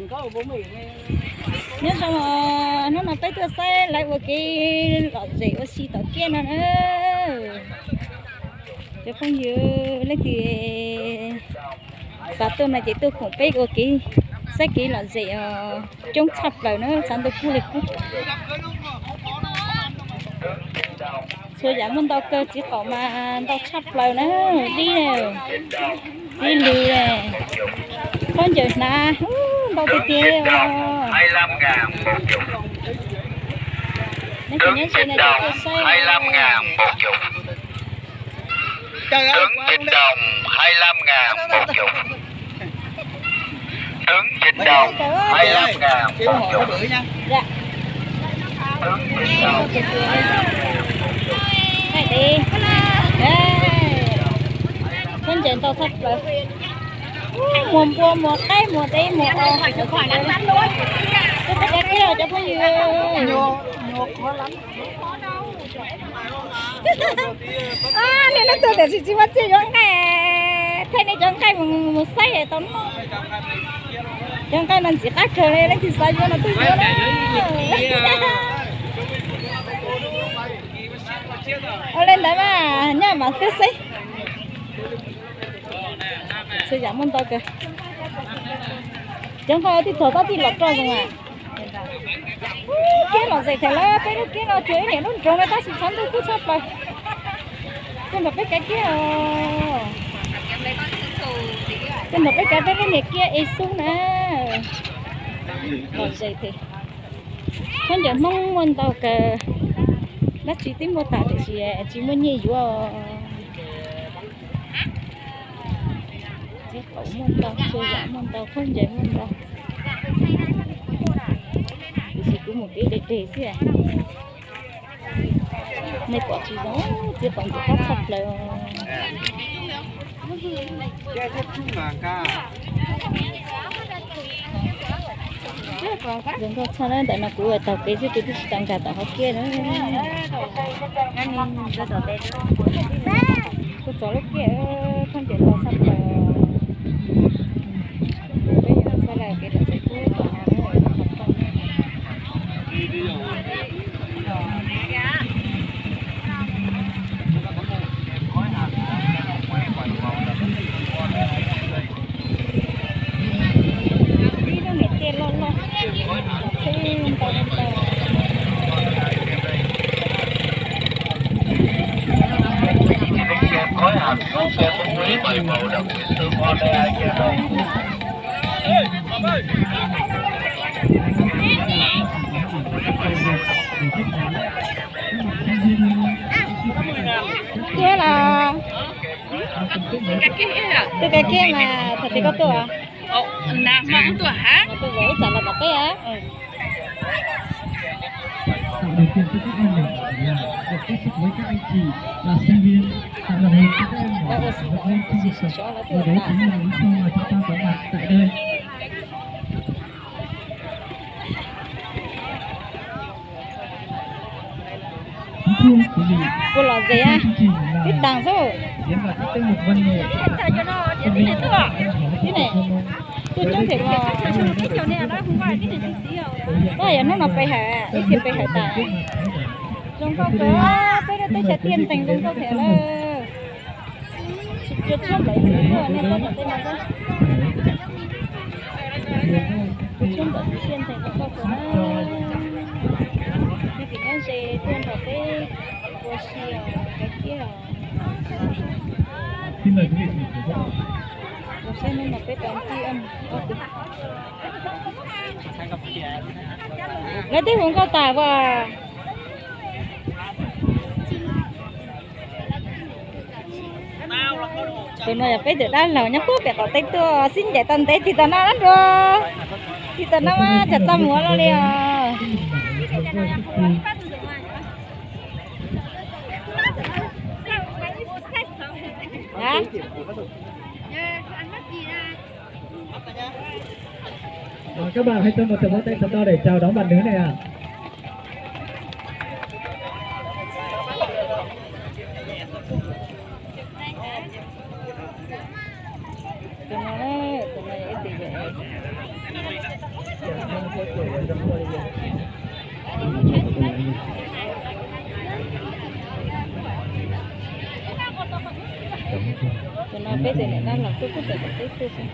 Nyob zoo, hnub no peb tuaj saib lawv ua kev lom zem ua si tom kiab no na. Cov phooj ywg leej twg xav tuaj no ces tuaj koom peb ua kev, saib kev lom zem os, coob tshaj plaws na, xav ntau kub li kub. Txhua yam muaj ntau kawg, txiv qaum mas ntau tshaj plaws na, dib, txiv lws, khaub ncaws hnav, ntau tiag tiag os. Nyob ze no ces tuaj saib. Khaub ncaws ntau tshaj plaws. Muas npua, muas qaib, muas deb, muas os. Tuaj peb cov kiab os cov phooj ywg. Nej leej twg tiam sis tsis muaj txiaj yuav nqaij, thaij nej cov nqaij mus saib tau noj. Cov nqaij no ntxim qab kawg li, leej twg xav yuav no tuaj yuav na. Ua li ntawd mas nyob mas twb xeb. Txhua yam muaj ntau kawg. Cov nqaij tij thaum tab tij los roj zoo a. Kiab lom zem thiab lawm, peb lub kiab no tsuas ib niam lub nroog no tab sis tshav ntuj kub tshaj plaws. Tuaj nrog peb kav kiab os. Tuaj nrog peb kav peb lub niam kiab es xub na. Lom zem thiab. Khaub ncaws Hmoob muaj ntau kawg, dab tsi twb muaj tas tiam sis tsis muaj nyiaj yuav. Txiv qaum muaj ntau, txhua yam muaj ntau, khaub ncaws muaj ntau. Tiam sis kuv mus kev deg deg xwb. Nej pom tsis zoo, txiv qaum ntxim qab tshaj plaws. Zoo nkauj tshaj na, ntawm no kuv taug kev xwb kuv twb tsis tau nkag tom hauv kiab na. Kuv txog lub kiab, khaub ncaws ntau tshaj plaws. Peb yuav xav lawm kev lom zem kub tom no. Ib lub niam tej loj loj, tsheb ntau ntau. Tuaj los. Tuaj kav kiab mas thaum twg koj tuaj? Tuaj ib tsam los tom peb. Tạo điều kiện cho các em nhỏ ở nhà được tiếp xúc với các anh chị là sinh viên, tạo động lực cho các em nhỏ ở nhà học lên trong học tập. Và đấy chính là lý do mà chúng ta có mặt tại đây. Kuv lom zem twb taag xwb. Tib neeg tuaj coob thiab os. Koj yog hnub no pe hawm, ib txhia pe hawm tas. Zoo nkauj kawg, peb lub teb chaws tiaj nteeg zoo nkauj thiab lawm. Tsis cuag tshab ntawd, nej saib tom tej no xwb. Tshab ntawd tiaj nteeg zoo nkauj kawg na. Nej tim nyob ze tuaj nrog peb ua si os, kav kiab os. Los saib hnub no peb tau ntsib ob tug. Lawv twb hu nkauj tas as. Tus no yog peb tus dab laug nyob puag pem qaum teb tuaj, sib ncaim tau ntev tig tau no dab nrua. Tig tau no mas tsam txaj muag los li os. Các bạn hãy cho một tràng vỗ tay thật to để chào đón bạn nữ này ạ. Tus no, tus no ib tug yog, Tus no peb tus niam dab laug tuaj pub tawm tom teb tuaj xwb.